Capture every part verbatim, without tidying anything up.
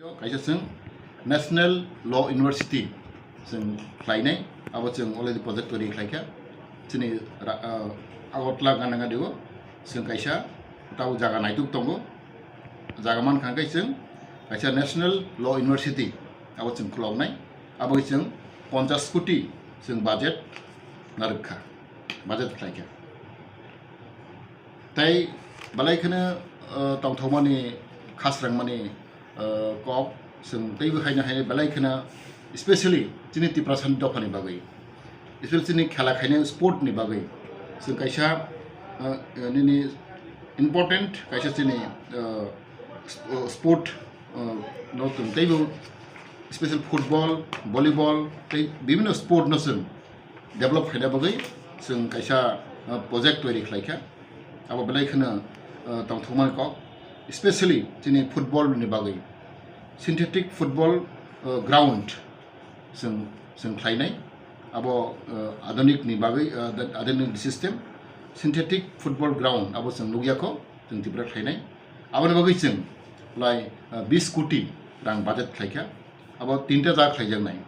Kaisa chwng National Law University chwng khlainai, abo chwng already project twi khlaikha. Chini ra-, ah, Agartala gana gadi o chwng kaisa tabo jaga naituk tongo. Jaga mankha khe chwng kaisa National Law University abo chwng khuloknai. Abo chwng ponchash koti chwng budget narwkha, budget khlaikha. Tai belai kheno, uh, tongthokmani, khasrangmani, uh, kok chwng teibo haino haino belai kheno, especially chini Tiprasani dophani bagwi, especially chini khela khainai sport ni bagwi chwng kaisa, uh, uh, nini important kaisa chini, uh, sp-, uh, sport, uh, no chwng teibo special football, volleyball tei bibhinno sport no chwng develop khaina bagwi chwng kaisa, uh, project toiri khlaikha. Abo belai kheno, uh, tongthokmani kok, especially chini football ni bagwi synthetic football, uh, ground chwng, chwng khlainai. Abo, uh, adhunik ni bagwi, uh, adhunik system synthetic football ground abo chwng nukya kho, chwng Tripura khlainai. Aboni bagwi chwng lai, uh, bis koti rang budget khlaikha. Abo tinta jaga khlaijaknai.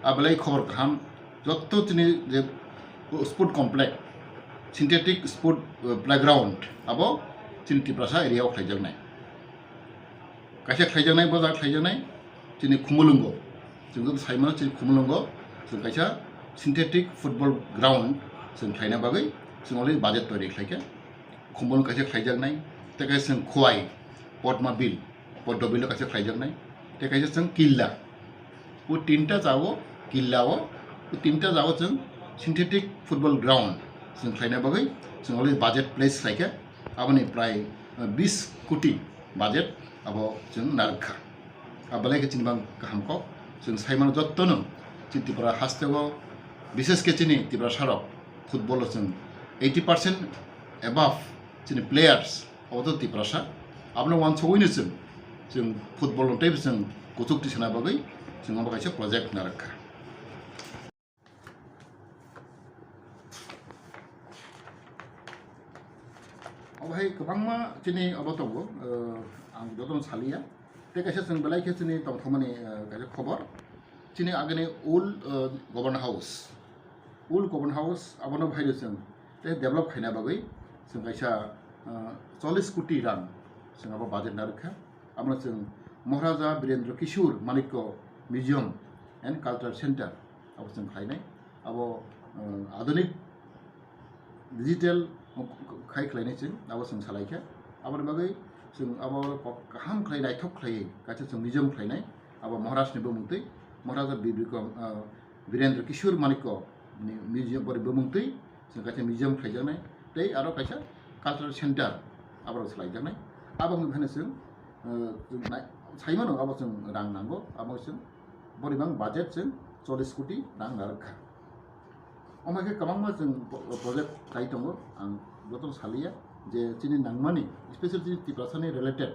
A belai khobor kaham, jotto chini je sport complex, synthetic sport, uh, playground, abo chini Tiprasa area o khlaijaknai. Kaisa khlaijaknai, bo jaga khlaijaknai, chini Khumulwngo. Chwng joto saimano chini Khumulwngo, chwng kaisa synthetic football ground chwng khlaina bagwi chwng already budget toiri khlaikha. Khumulwng kaisa khlaijaknai, tei kaisa chwng Khowai, Padma Bill, Padma Bill o kaisa khlaijaknai, tei kaisa chwng Killa. O tinta jagao, Killa o, o tinta jagao chwng synthetic football ground chwng khlaina bagwi chwng already budget place khlaikha, aboni prai, uh, bis koti budget abo chwng narwkha. A belai khe chini bang kaham kok. Chwng saimano jottono chini Tripura hasteo, bishesh khe chini Tiprasarok football o chwng eighty percent above chini players obo to Tiprasa. Abono uansugwino chwng, chwng football no teibo chwng kuchuk tisana bagwi chwng obo kaisa project narwkha. Obo hai kwbangma chini obo tongo, uh, ang jotono saliya. Tei kaisa chwng belai khe chini tongthokmani, uh, kaisa khobor. Chini agini old, uh, governor house. Old governor house abono bahaino chwng tei develop khaina bagwi chwng kaisa, uh, chollish koti rang chwng abo budget narwkha. Abono chwng Maharaja Birendra Kishore Manikya Museum and Cultural Center abo chwng khlainai. Abo, uh, adhunik digital khai khlainai chwng abo chwng salaikha. Aboni bagwi chwng abo kok kaham khlai naithok khlaiwi kaisa chwng museum khlainai. Abo Maharaj ni bumung twi, Maharaja Bir Bikram, uh, Birendra Kishore Manikya ni museum, bori bumung twi chwng kaisa museum khlaijaknai tei aro kaisa cultural center aborok salaijaknai. Abo wngwi phano chwng, uh, chwng nai-, saimano abo chwng rang nango, abo chwng bori bang budget chwng chollish koti rang narwkha. Omo hai khe kwbangma chwng po-, project khai tongo, ang jotono saliya je chini nangmani, special chini Tiprasani related,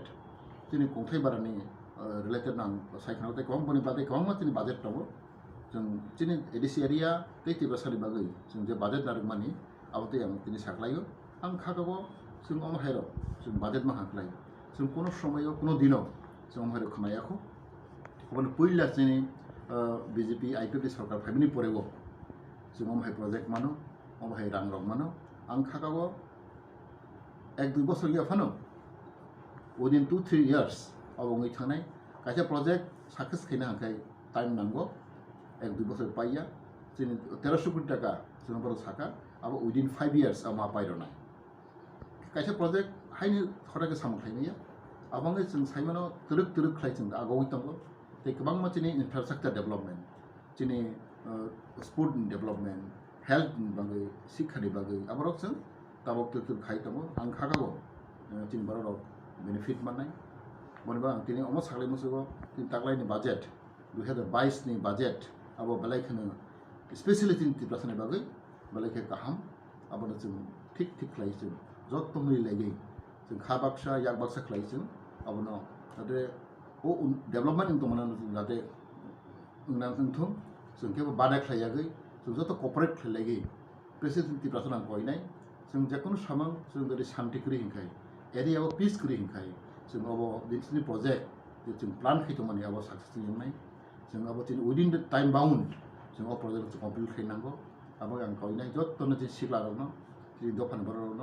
chini Kongthai Barani, uh, related no ang sai khna tei kwbang boni bagwi kwbangma chini budget tongo. Chwng chini A D C area tei Tiprasani bagwi chwng je budget narwkmani, abo tei ang tini saklaio. Ang kha kabo chwng omo hairok chwng budget ma kha khlai. Chwng kuno somoio, kuno dino chwng omo hairok khna yakho. Oboni puila chini, uh, B J P I P F T sorkar phaimani porego chwng omo hai project mano, omo hai rang rok mano. Ang kha kabo ek dui bosor ya phano, within two three years abo wngwi thangnai. Kaisa project success khaina hwnkhe time nango, ek dui bosor paiya. Chini teroso koti taka chwng borok saka, abo within five years abo ma paironai. Kaisa project haini khorokhe samung khlaimaya. Abo wngwi chwng saimano twrwk twrwk khlai chwng agogwi tongo. Tei kwbangma chini infrastructure development, chini, uh, sport ni development, health ni bagwi, sikha ni bagwi, aborok chwng tabok twrwk twrwk khai tongo. Ang kha kabo, uh, chini borok rok benefit mannai. Boni bagwi ang tini omo saklai musugo, chini taklaini budget, dui hazar bais ni budget, abo belai kheno specially chini Tiprasani bagwi belai khe kaham. Abono chwng thik thik khlai chwng joto mili laiwi chwng kha baksa yak baksa khlai chwng abono, jate o un-, development wng tongmani jate wngna wngthung, chwng khe bo bada khlai yagwi chwng joto cooperate khlai laiwi President Tiprasa nang koinai. Chwng jekono samung chwng jate shanti kwrwi hinkhai, area o peace kwrwi hinkhai, chwng obo bini project je chwng plan khai tongmani abo success wngnai. Chwng abo chini within the time bound chwng o project chwng complete khai nango. Abo ang kainai jotono chini sikla rokno, chini dophani borok rokno.